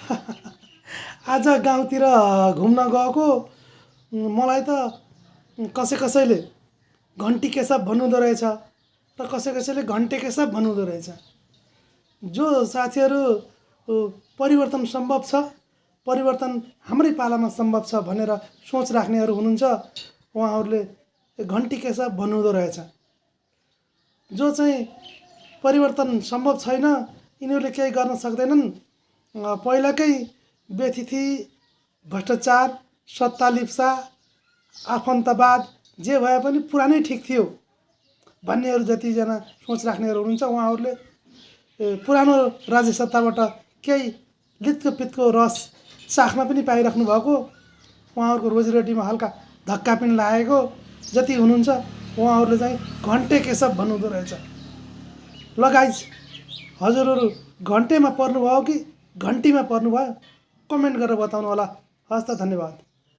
आज गाउँतिर घुम्न गएको मलाई त कसैले घन्टी केशव भन्नुहुँदो रहेछ र कसैले घन्टे केशव भन्नुहुँदो रहेछ। जो साथीहरू परिवर्तन सम्भव छ, परिवर्तन हाम्रै पालामा सम्भव छ भनेर सोच राख्नेहरू हुनुहुन्छ, उहाँहरूले घन्टी केशव भन्नुहुँदो रहेछ। जो चाहिँ परिवर्तन सम्भव छैन, यिनीहरूले केही गर्न सक्दैनन्, पहिलाकै व्यथिति, भ्रष्टाचार, सत्तालिप्सा, आफन्तवाद जे भए पनि पुरानै ठिक थियो भन्नेहरू जतिजना सोच राख्नेहरू हुनुहुन्छ, उहाँहरूले पुरानो राज्य सत्ताबाट केही लित्को रस चाख्न पनि पाइराख्नु भएको, उहाँहरूको रोजीरोटीमा हल्का धक्का पनि लागेको जति हुनुहुन्छ, उहाँहरूले चाहिँ घन्टे केशव भन्नुहुँदो रहेछ। ल गाइज, हजुरहरू घन्टेमा पर्नुभयो कि घन्टीमा पर्नुभयो, कमेन्ट गरेर बताउनु होला। हस् त, धन्यवाद।